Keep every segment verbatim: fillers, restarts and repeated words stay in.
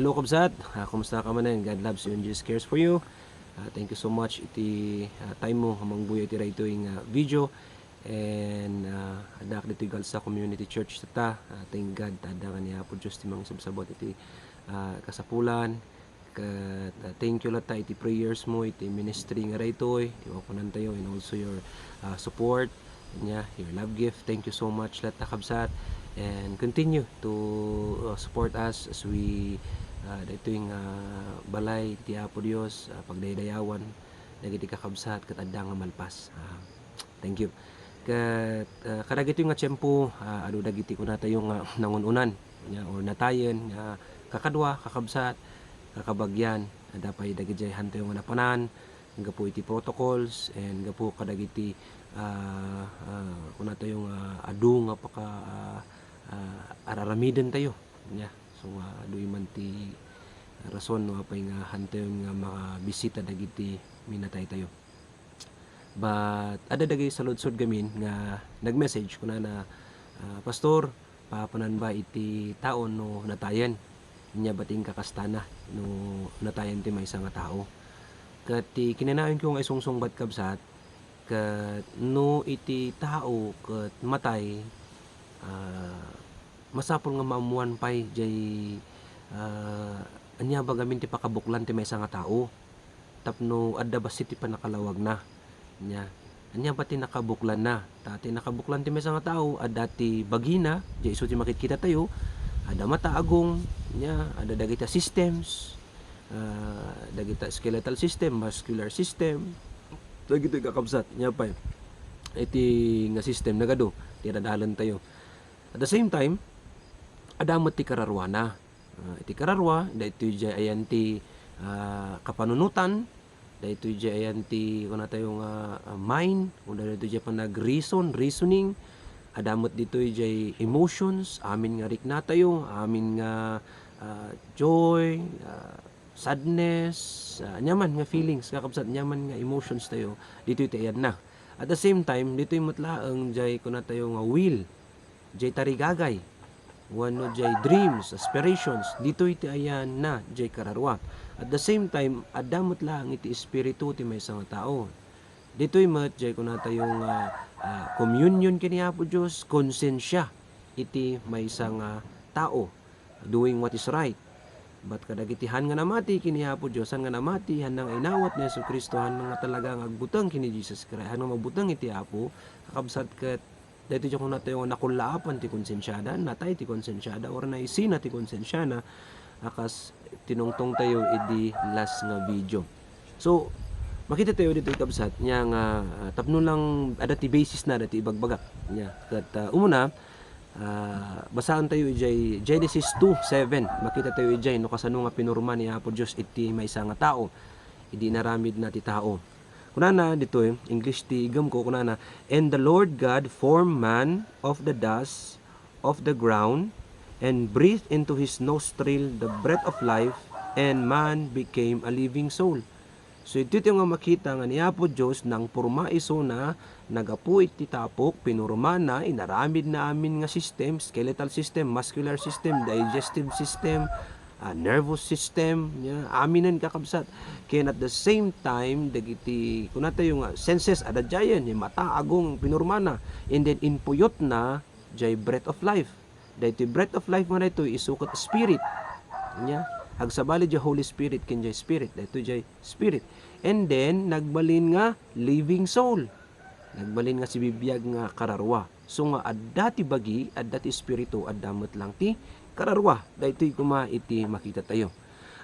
Hello, kabsat. Ah, kumusta ka manen? God loves you and Jesus cares for you. Ah, thank you so much iti, ah, time mo nga mangbuya iti daytoy nga video. And, ah, addaak ditoy Galsa Community Church ta. Ah, thank God, ta adda nga ni Apo Dios ti mangisabsabut iti, ah, kasapulan. Ket, ah, thank you latta iti prayers mo, iti ministry nga daytoy, ti mapanantayo, and also your, ah, support. Nya, your love gift. Thank you so much latta, kabsat. And continue to, uh, support us as we, uh, daytoy nga balay ti Apo Dios, uh, pagdaydayawan dagiti kakabsat ket adda nga malpas. Ah, thank you. Ket, uh, kadagitoy nga tiempo, ah, adu dagiti kunatayo nga nangun-unan, nya, or natayen nga kakadua, kakabsat, kakabagian, adda pay dagidiay hantayo nga napanan, gapu iti protocols and gapu kadagiti, ah, ah, kunatayo nga adu nga paka, ah, ah, araramidentayo. Nya, so, ah, adu man ti rason no apay nga hantayon nga makabisita dagiti minataytayo. But adda dagiti saludsod gamin nga nag-message, kunana, ah, "Pastor, papanan ba iti tao no natayen?" Nya, bating kakastana no natayen ti maysa nga tao. Ket ti kinanayon ko nga isungsungbat, kabsat, ket no iti tao ket matay, ah, masapul nga maammuan pay jay, ah, ania ba gamin ti pakabuklan ti maysa nga tao tapno adda bassit ti pannakalawagna. Nya, ania ba ti nakabuklanna? Ta ti nakabuklan ti maysa nga tao, adda ti bagina, jay isu ti makitkitatayo, adda mata, agong, nya, adda dagiti systems, ah, dagiti skeletal system, muscular system, dagiti kakabsat, nya pay, iti nga system, nagadu, ti dadalentayo. At the same time, adda met ti kararuana. Ah, iti kararua, daytoy jay ayan ti, ah, kapanunotan, daytoy jay ayan ti kunatayo nga, ah, mind, o daytoy jay panag-reason, reasoning. Adda met ditoy jay emotions, amin nga riknatayo, amin nga, ah, joy, ah, sadness, ah, aniaman nga feelings, kakabsat, aniaman nga emotions tayo, ditoy ti ayanna. At the same time, ditoy met laeng jay kunatayo nga will, jay tarigagay, wenno jay dreams, aspirations, ditoy ti ayanna jay kararua. At the same time, adda met laeng iti espiritu ti maysa nga tao. Ditoy met jay kunatayo nga, ah, communion ken ni Apo Dios, konsensia iti maysa nga tao, doing what is right. But kadagiti han nga namati ken ni Apo Dios, han nga namati, han nga inawat ni Jesu-Cristo, han nga talaga nga agbuteng ken ni Jesus Christ, han nga magbuteng iti Apo, kakabsat, ket daytoy ti kunatayo nga nakullaapan ti konsensiada, natay ti konsensiada, or naisina ti konsensiana, a kas tinungtongtayo idi last nga video. So, makitatayo ditoy, kabsat, nya nga, ah, tapno lang adda ti basisna, adda ti ibagbagak. Nya, ket, ah, umuna, ah, basaentayo idiay Genesis two seven. Makitatayo idiay no kasano nga pinurma ni Apo Dios iti maysa nga tao idi inaramidna ti tao. Kunana ditoy, English ti igem ko, kunana, "And the Lord God formed man of the dust of the ground, and breathed into his nostril the breath of life, and man became a living soul." So, iti ti nga makita nga ni Apo Dios nangpurma isuna, nagapu iti tapok, pinurmana, inaramidna amin nga system, skeletal system, muscular system, digestive system, ah, nervous system, nya, aminen, kakabsat. Ken at the same time, dagiti, kunatayo nga, senses, adda diayen, nya, mata, agong, pinurmana, and then inpuyotna jay breath of life. Daytoy breath of life nga daytoy isu ket spirit. Nya, agsabali jay Holy Spirit ken jay Spirit. Daytoy jay Spirit. And then, nagbalin nga living soul. Nagbalin nga sibibiag nga kararua. So nga adda ti bagi, adda ti espiritu, adda met lang ti kararua. Daytoy koma iti makitatayo.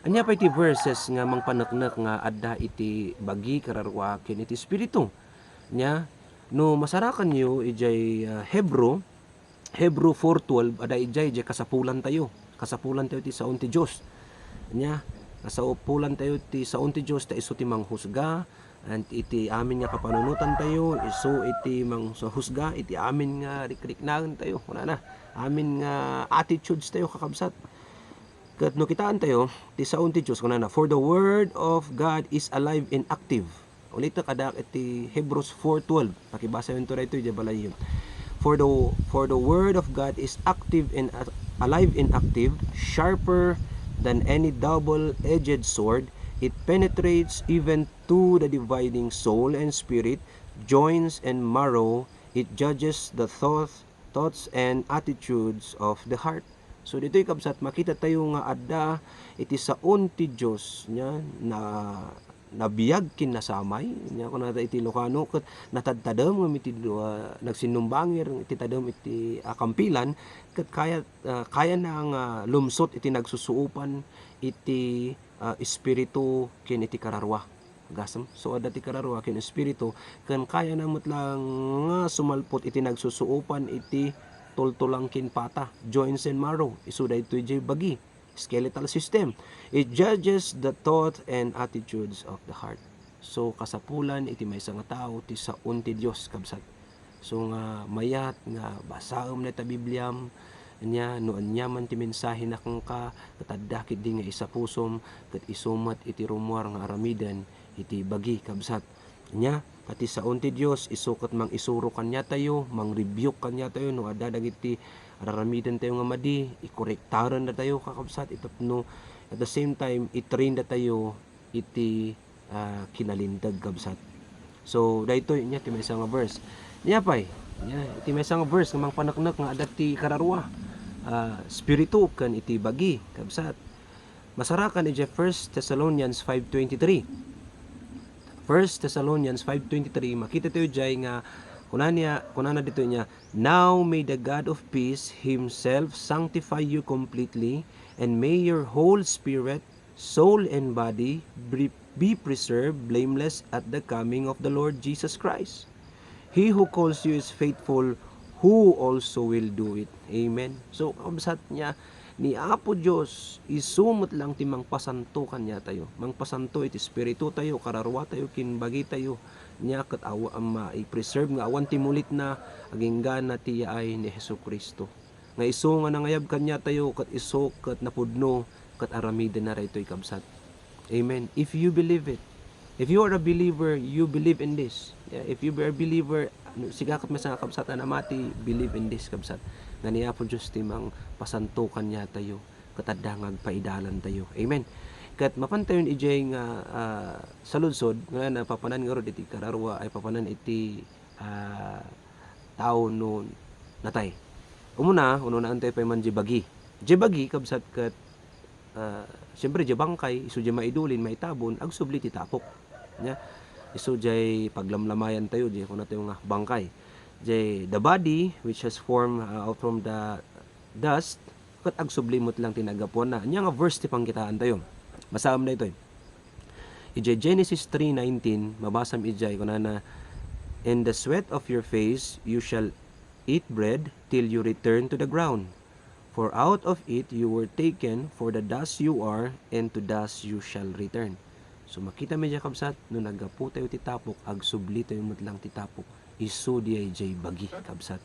Ania pay ti verses nga mangpaneknek nga adda iti bagi, kararua, ken iti espiritu? Nya, no masarakanyo idiay, ah, Hebrew, Hebrew four twelve, adda idiay, idiay kasapulantayo. Kasapulantayo ti saon ti Dios. Nya, kasapulantayo ti saon ti Dios, ta isu ti manghusga, and iti amin nga kapanunotantayo, isu iti manghusga, iti amin nga rikriknaentayo, kunana, amin nga attitudes tayo, kakabsat. Ket no kitaentayo, ti saon ti Dios, kunana, "For the word of God is alive and active." Ulitek, adda iti Hebrews four twelve. Pakibasayonto daytoy, idiay balayyo. "For the, for the word of God is active and a-, alive and active, sharper than any double-edged sword. It penetrates even to the dividing soul and spirit, joints and marrow. It judges the thought, thoughts and attitudes of the heart. So, ditoy, kabsat, makita tayo nga adda iti saon ti Dios, nya, na nabiag ken nasamay, nya kunata iti Ilocano, ket natadtadem ngem iti dua, nagsinnumbangir iti tadem iti, ah, kampilan, ket kaya, ah, kayana nga lumsot iti nagsusuopan iti, ah, espiritu ken iti kararua. Gasem, so adda ti kararua ken espiritu, ken kayana met lang nga sumalpot iti nagsusuopan iti tultulang ken pata, joints and marrow, isu daytoy jay bagi. Skeletal system. It judges the thought and attitudes of the heart. So, kasapulan iti maysa nga tao ti saon ti Dios, kabsat. So nga mayat nga basaem dayta Bibliam, ania, no aniaman ti mensahena kenka, ket adda ketdi nga isapusom, ket isu met iti rummuar nga aramiden iti bagi, kabsat. Ania, iti saon ti Dios, isu ket mangisuro kaniatayo, mangrebuke kaniatayo no adda dagiti araramidentayo nga madi, ikorektarendatayo, kakabsat, itapno at the same time, i-train datayo iti, ah, kinalinteg, kabsat. So, daytoy, ania, ti maysa nga verse. Ania pay, ania, iti maysa nga verse nga mangpaneknek nga adda ti kararua, ah, spiritu ken iti bagi, kabsat. Masarakan idiay First Thessalonians five twenty-three. First Thessalonians five twenty-three, makita tayo diay nga kunana, kunana ditoy nia, "Now may the God of peace himself sanctify you completely, and may your whole spirit, soul, and body be, be preserved blameless at the coming of the Lord Jesus Christ." He who calls you is faithful, who also will do it. Amen. So, kabsat, nia, ni Apo Dios, isu met lang ti mangpasanto kaniatayo. Mangpasanto iti espiritutayo, kararuatayo, ken bagitayo. Nia, ket awa-, ma-, i-preserve nga awan ti mulitna, agingga ti yaay ni Jesu-Cristo. Nga isu nga nangayab kaniatayo, ket isu ket napudno, ket aramidenna daytoy, kabsat. Amen. If you believe it, if you are a believer, you believe in this. Yeah, if you are a believer, ano, sika ket maysa nga kabsat a namati, believe in this, kabsat. Nga ni Apo Dios ti mangpasanto kaniatayo, ket adda nga agpaidalantayo. Amen. Ket mapantayon idiay nga, ah, saludsod, nga napapanan ngarud iti kararua, ay papanan iti, ah, tao no natay. Umuna, ununaentayo pay man diay bagi. Diay bagi, kabsat, ket, ah, siyempre, diay bangkay, isu diay maidulin, maitabon, agsubli ti tapok. Nia, isu diay paglamlamayantayo, diay kunatayo nga bangkay. Diay, the body, which has formed, ah, out from the dust, ket agsubli met lang ti naggapuanna. Ania nga verse ti pangkitaantayo. Basaem daytoy. Idiay Genesis three nineteen, mabasam idiay, kunana, "In the sweat of your face you shall eat bread till you return to the ground. For out of it you were taken, for the dust you are, and to dust you shall return." So, makita mi diay, kabsat, no naggapu tayo ti tapok, agsubli tayo met lang ti tapok. Isu diay diay bagi, kabsat.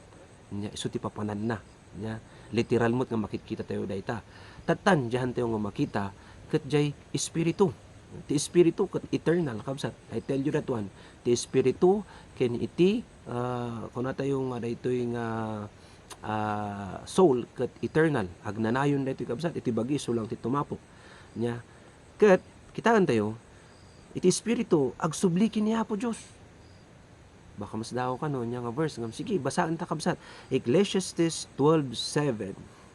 Nia, isu ti papananna. Nia, literal met nga makitkita tayo dayta. Tattan, diyan tayo nga makita, ket diay espiritu. Ti espiritu ket eternal, kabsat. I tell you that one. Ti espiritu, ken iti, ah, kuna tayo nga daytoy nga, ah, soul, ket eternal. Agnanayon daytoy, kabsat. Iti bagi, isu lang ti tumapok. Nia, ket, kitaen tayo, iti espiritu, agsubli ken ni Apo Dios. Baka masdaaw ka, no, nia nga verse. Ngem, sige, basaen ta, kabsat. Ecclesiastes twelve seven.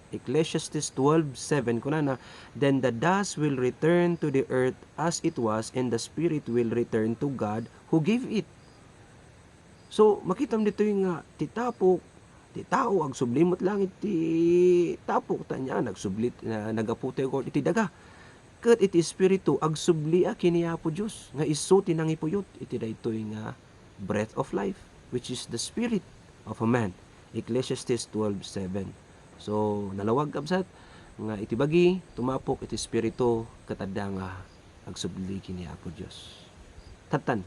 Ecclesiastes twelve seven, kunana, "Then the dust will return to the earth as it was, and the spirit will return to God who gave it." So, makitam ditoy nga ti tapok, ti tao, agsubli met langit ti tapok, ta nia, nagsubli, na, naggapu tayo iti daga. Ket iti espiritu, agsubli a ken ni Apo Dios, nga isu ti nangipuyot iti daytoy nga breath of life, which is the spirit of a man. Ecclesiastes twelve seven. So, nalawag, kabsat, nga iti bagi, tumapok iti espiritu, ket adda nga agsubli ken ni Apo Dios. Tattan,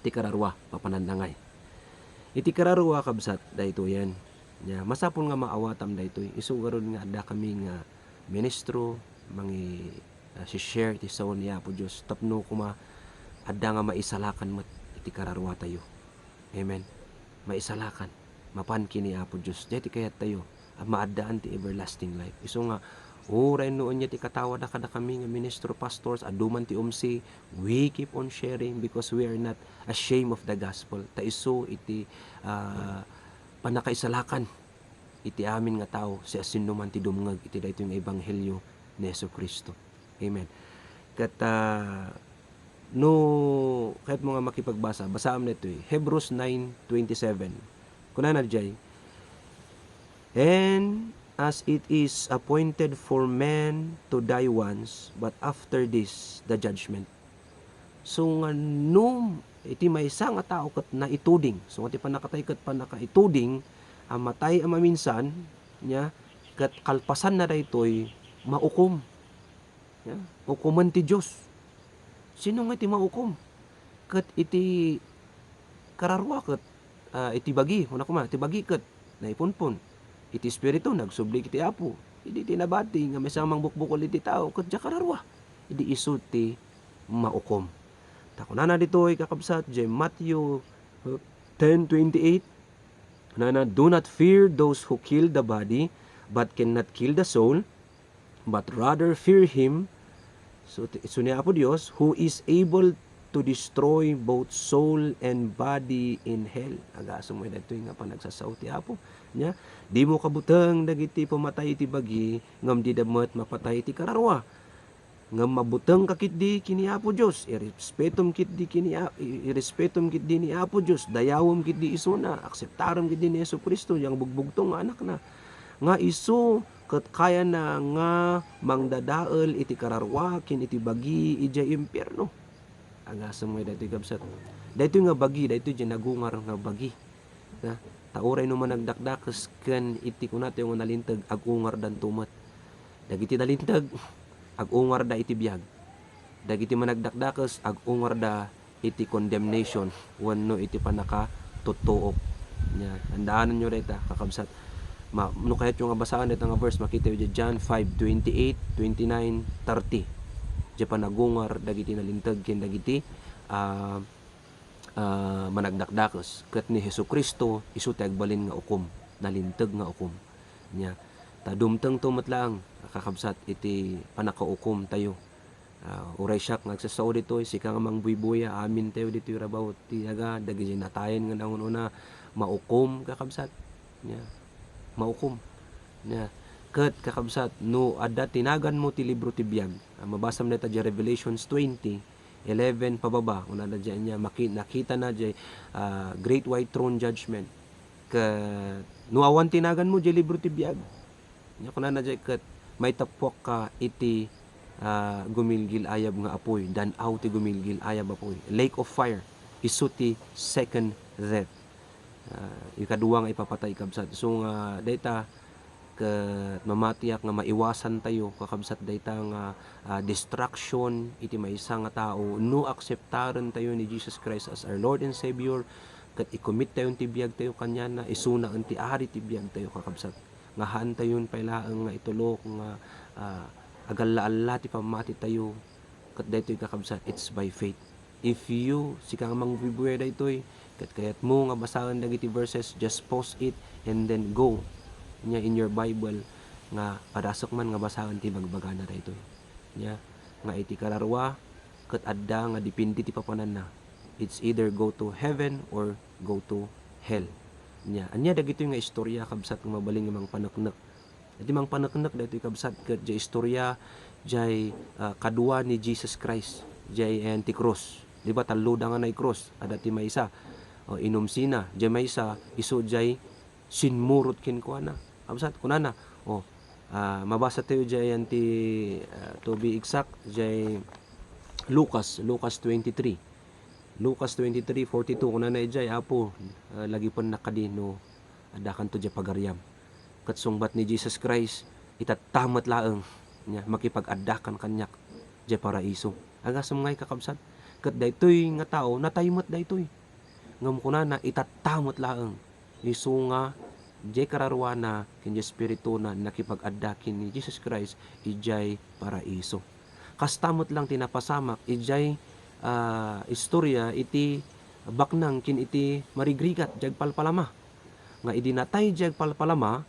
ti kararua, papanannangay. Iti kararua, kabsat, daytoyen. Nia, masapul nga maawatam daytoy. Isu garud nga adda kami nga ministro, mangi-, ah, si-share iti sawen ni Apo Dios tapno koma adda nga maisalakan met iti kararua tayo. Amen. Maisalakan. Mapan ken ni Apo Dios. Diay ti kayat tayo a maaddaan ti everlasting life. Isu nga Uray no ania ti katawa da kadakami nga minister, pastors, adu man ti umsi, we keep on sharing because we are not ashamed of the gospel. Ta isu iti, ah, pannakaisalakan iti amin nga tao, siasinoman ti dumngeg iti daytoy nga ebanghelio ni Jesu-Cristo. Amen. Ket, ah, no kayatmo nga makipagbasa, basaam daytoy, Hebrews nine twenty-seven. Kunana diay, "And as it is appointed for man to die once, but after this, the judgment." So, nga no iti maysa nga tao ket naituding, so, nga ti pannakatay ket pannakaituding a matay a maminsan, nia, ket kalpasanna daytoy, maukom. Nia, ukomen ti Dios. Sino nga ti maukom? Ket iti kararua ket, ah, iti bagi, kuna koma, iti bagi ket naipunpon. Iti espiritu, nagsubli iti Apo. Idi ti nabati nga maysa nga mangbukbukol iti tao, ket diay kararua, idi isu ti maukom. Ta kunana ditoy, kakabsat, diay Matthew, uh, ten twenty-eight, kunana, "Do not fear those who kill the body, but cannot kill the soul, but rather fear him," so, ti, so ni Apo Dios, "who is able to destroy both soul and body in hell." Agasem met daytoy nga panagsasao ti Apo. Nia, dimo kabuteng dagiti pamatay iti bagi, ngem dida met mapatay iti kararua. Ngem mabutengka ketdi ken ni Apo Dios, irespetom ketdi ken ni A-, i-, irespetom ketdi ni Apo Dios, dayawem ketdi isuna, akseptarem ketdi ni Jesu-Cristo, diay bugbugtong nga Anakna. Nga isu ket kayana nga mangdadael iti kararua ken iti bagi idiay impierno. Agasem met daytoy, kabsat. Daytoy nga bagi, daytoy diay nagungar nga bagi. Na, ta uray no managdakdakes ken iti kunatayo nga nalinteg, agungardanto met. Dagiti nalinteg, agungarda iti biag. Dagiti managdakdakes, agungarda iti condemnation wenno iti pannakatuttuok. Nia, tandaananyo dayta, kakabsat. Ma-, no kayatyo nga basaen dayta nga verse, makitayo diay John five twenty-eight, twenty-nine, thirty. Diay panagungar dagiti nalinteg ken dagiti, ah, ah, managdakdakes. Ket ni Jesu-Cristo, isu ti agbalin nga ukom, nalinteg nga ukom. Nia, ta dumtengto met laeng, kakabsat, iti pannakaukomtayo. Ah, uray siak nga agsasao ditoy, sika nga mangbuybuya, amintayo ditoy rabaw ti daga, dagiti natayen nga nangun-una, maukom, kakabsat. Nia, maukom. Nia, ket, kakabsat, no adda ti naganmo ti libro ti biag, ah, mabasam dayta diay Revelations twenty, eleven pababa, kunana diay nia, maki-, nakitana diay, ah, Great White Throne Judgment. Ket no awan ti naganmo diay libro ti biag, nia, kunana diay ket, maitappuakka iti, ah, gumilgil-ayab nga apuy, dan-aw ti gumilgil-ayab apuy, lake of fire, isu ti second death. Ah, ikadua nga ipapatay, kabsat. So nga, dayta, ket mamatiak nga maiwasantayo, kakabsat, dayta nga, ah, destruction iti maysa nga tao no akseptarentayo ni Jesus Christ as our Lord and Savior, ket ikomittayon ti biagtayo kaniana, isunaen ti ari ti biagtayo, kakabsat. Nga haantayon pay laeng nga itulok nga, ah, agalla-alla ti pammatitayo, ket daytoy, kakabsat, it's by faith. If you, sika nga mangbuybuya daytoy, ket kayatmo nga basaen dagiti verses, just pause it and then go. Nia, in your Bible, nga padasek man nga basaen ti bagbagana daytoy. Nia, nga iti kararua, ket adda nga depende ti papananna. It's either go to heaven or go to hell. Nia, ania dagitoy nga istorya, kabsat, nga mabalin nga mangpaneknek? Iti mangpaneknek daytoy, kabsat, ket diay istorya diay, ah, kadua ni Jesus Christ, diay ayan ti krus. Di ba, tallo da nga naikrus, adda ti maysa, o, inumsina, diay maysa, isu diay simmurot kenkuana. Kabsat, kunana, o, ah, mabasatayo diay ayan ti, ah, to be exact, diay Lucas, Lucas twenty-three. Lucas twenty-three forty-two, kunana idiay, "Apo, ah, lagipennak kadi no addakanto diay pagariam." Ket sungbat ni Jesus Christ, "Itatta met laeng, nia, makipag-addakan kaniak diay paraiso." Agasem ngay, kakabsat, ket daytoy nga tao, natay met daytoy. Ngem kunana, "Itatta met laeng." Isu nga, diay kararuana ken diay espirituna, nakipag-adda ken ni Jesus Christ idiay paraiso. Kasta met lang ti napasamak idiay, ah, istorya iti baknang ken iti marigrigat, diay agpalpalama. Nga idi natay diay agpalpalama,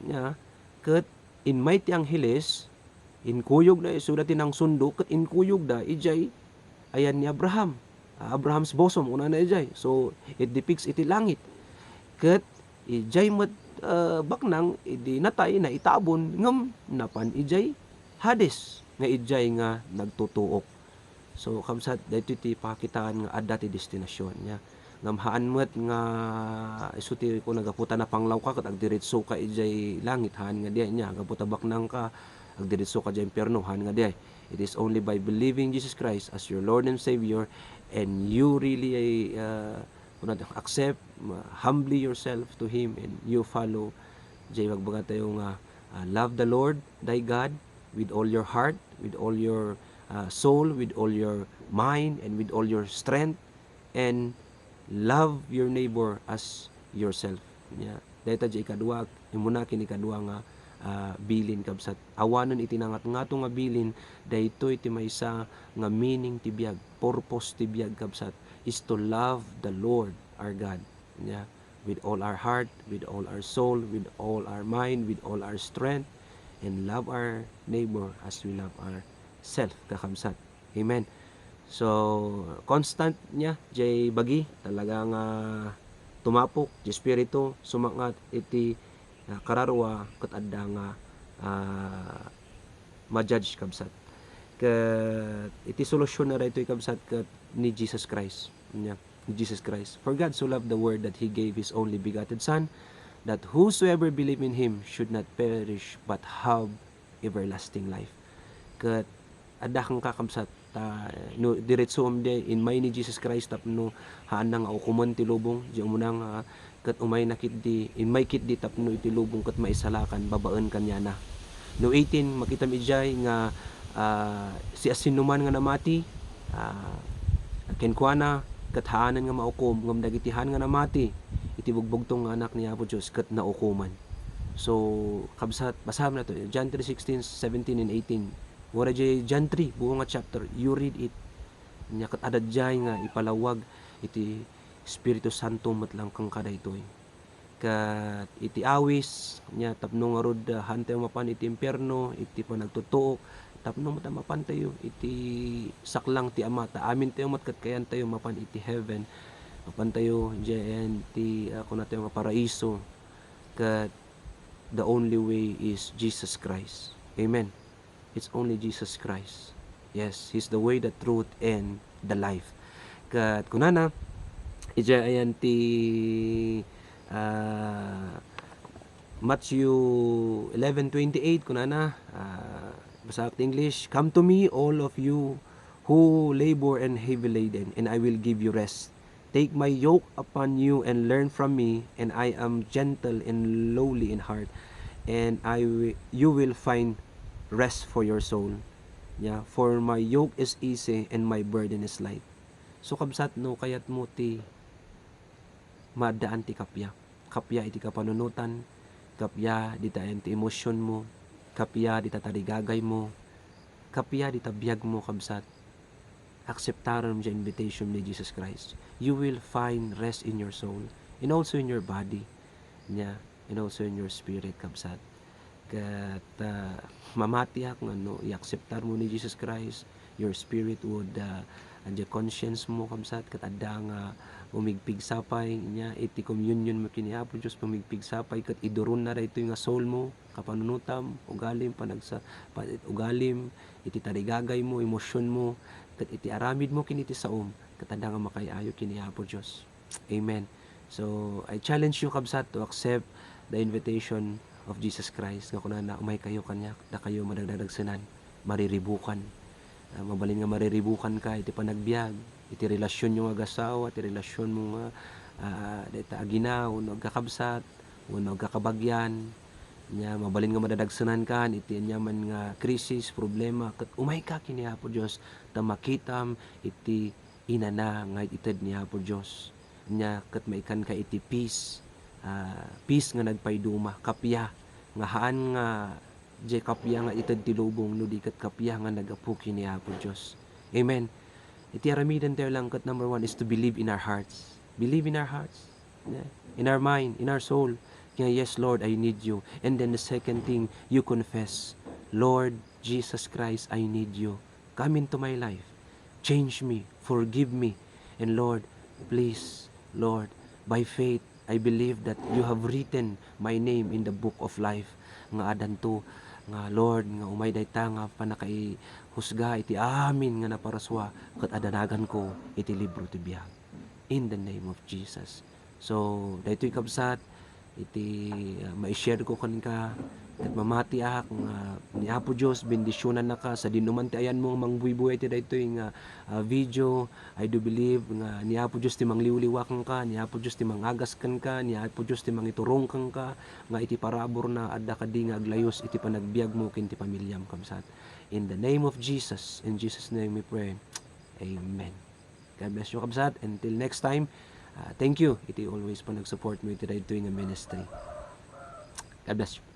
nia, ket Immay ti angheles, inkuyogda isuda ti nangsundo, ket inkuyogda idiay ayan ni Abraham. Ah, Abraham's bosom, kunana idiay. So, it depicts iti langit. Ket idiay met, ah, baknang, idi natay, naitabon, ngem napan idiay Hades, nga idiay nga nagtutuok. So, kabsat, daytoy ti pakitaan nga adda ti destinasion niya. Ngem haan met nga isu ti kuna gapu ta napanglawka ket agdiretsoka idiay langit, haan nga diay niya. Gapu ta baknangka, agdiretsoka idiay impierno, haan nga diay. It is only by believing Jesus Christ as your Lord and Savior, and you really, uh, kuna, accept, uh, humbly yourself to Him, and you follow. Diay ibagbaga tayo nga, uh, love the Lord thy God with all your heart, with all your, uh, soul, with all your mind, and with all your strength, and love your neighbor as yourself. Nya, dayta diay ikadua, immuna ken ikadua nga, ah, bilin, kabsat. Awanen iti nangatngato nga bilin, daytoy ti maysa nga meaning ti biag, purpose ti biag, kabsat, is to love the Lord our God. Nya, with all our heart, with all our soul, with all our mind, with all our strength, and love our neighbor as we love ourself, kakabsat. Amen. So, constant niya, diay bagi, talaga nga tumapok, diay Espiritu, sumakngat iti, ah, kararua, ket adda nga, ah, ma-judge, kabsat. Ket iti solusyon na daytoy, kabsat, ket ni Jesus Christ. Nya, ni Jesus Christ. "For God so loved the world that He gave His only begotten Son, that whosoever believe in Him should not perish but have everlasting life." Ket adda kenka, kabsat, ta, no diretsoem diay, immay ni Jesus Christ tapno haanna nga ukomen ti lubong, diay umuna nga, ket umayna ketdi, immay ketdi tapno iti lubong ket maisalakan babaen kaniana. No eighteen, makitam idiay nga, ah, siasinoman nga namati, ah, kenkuana, ket haanen nga maukom, ngem dagiti haan nga namati iti bugbugtong nga Anak ni Apo Dios ket naukoman. So, kabsat, basaem nato, John three sixteen, seventeen, and eighteen. Wara diay John three, buo nga chapter, you read it. Nya ket adda diay nga ipalawag iti Espiritu Santo met lang kenka daytoy. Ket iti awis, nya tapno ngarud, ah, haantayo mapan iti impierno, iti panagtutuok, tapno met mapantayo iti saklang ti Ama, ta amintayo met ket kayantayo mapan iti heaven, mapantayo diayen ti, ah, kunatayo nga paraiso. Ket the only way is Jesus Christ. Amen. It's only Jesus Christ. Yes, He's the way, the truth, and the life. Ket kunana, idiay ayan ti, ah, Matthew eleven twenty-eight, kunana, ah, basaak ti English, "Come to me, all of you who labor and heavy laden, and I will give you rest. Take my yoke upon you and learn from me, and I am gentle and lowly in heart, and I wi-, you will find rest for your soul." Yeah, "For my yoke is easy and my burden is light." So, kabsat, no kayatmo ti maaddaan ti kappia, kappia iti kapanunotan, kappia dita ayan ti emosyonmo, kappia dita tarigagaymo, kappia dita biagmo, kabsat, akseptarem diay invitation ni Jesus Christ. You will find rest in your soul and also in your body, nya, and also in your spirit, kabsat. Ket, ah, mamatiak nga no i-akseptarmo ni Jesus Christ, your spirit would, ah, and the conscience mo, kabsat, ket adda nga pumigpigsapay, nya iti communion mo ken ni Apo Dios, pumigpigsapay, ket iduronna daytoy nga soul mo, kapanunotam, ugalim, panagsa-, pa-, ugalim, iti tarigagaymo, emosyonmo, ket iti aramidmo ken iti saom, ket adda nga makaay-ayo ken ni Apo Dios. Amen. So, I challenge you, kabsat, to accept the invitation of Jesus Christ, nga kunana, "Umaykayo kaniak, dakayo madagdagsenan, mariribukan." Ah, mabalin nga mariribukanka iti panagbiag, iti relasyonyo nga agasawa, iti relasyonmo nga, ah, dayta agina, wenno agkakabsat, wenno agkakabagian. Nya, mabalin nga madadagsenankan iti aniaman nga krisis, problema, ket umayka ken ni Apo Dios, ta makitam iti inana nga ited ni Apo Dios. Nya, ket maikanka iti peace, ah, peace nga nagpayduma, kappia nga haan nga diay kappia nga ited ti lubong, no di ket kappia nga naggapu ken ni Apo Dios. Amen. Iti aramidentayo lang ket number one is to believe in our hearts. Believe in our hearts. Yeah. In our mind, in our soul. nga, "Yes, Lord, I need you." And then the second thing, you confess, "Lord Jesus Christ, I need you. Come into my life. Change me. Forgive me. And Lord, please, Lord, by faith, I believe that you have written my name in the book of life." Nga adanto, nga, Lord, nga umay dayta nga pannakaihusga iti amin nga naparasua, ket adanaganko iti libro ti biag. In the name of Jesus. So, daytoy, kabsat, iti, ah, mai-share ko kenka, ket mamatiak nga ni Apo Dios bendisionannaka sadinoman ti ayanmo nga mangbuybuya iti daytoy nga, ah, video. I do believe nga ni Apo Dios ti mangliwliwa kenka, ni Apo Dios ti mangagas kenka, ni Apo Dios ti mangiturong kenka, nga iti paraburna, adda kadi nga aglayus iti panagbiagmo ken ti pamilyam, kabsat. In the name of Jesus, in Jesus' name we pray. Amen. God bless you, kabsat. Until next time, ah, thank you iti always panagsupportmo iti daytoy nga ministry. God bless you.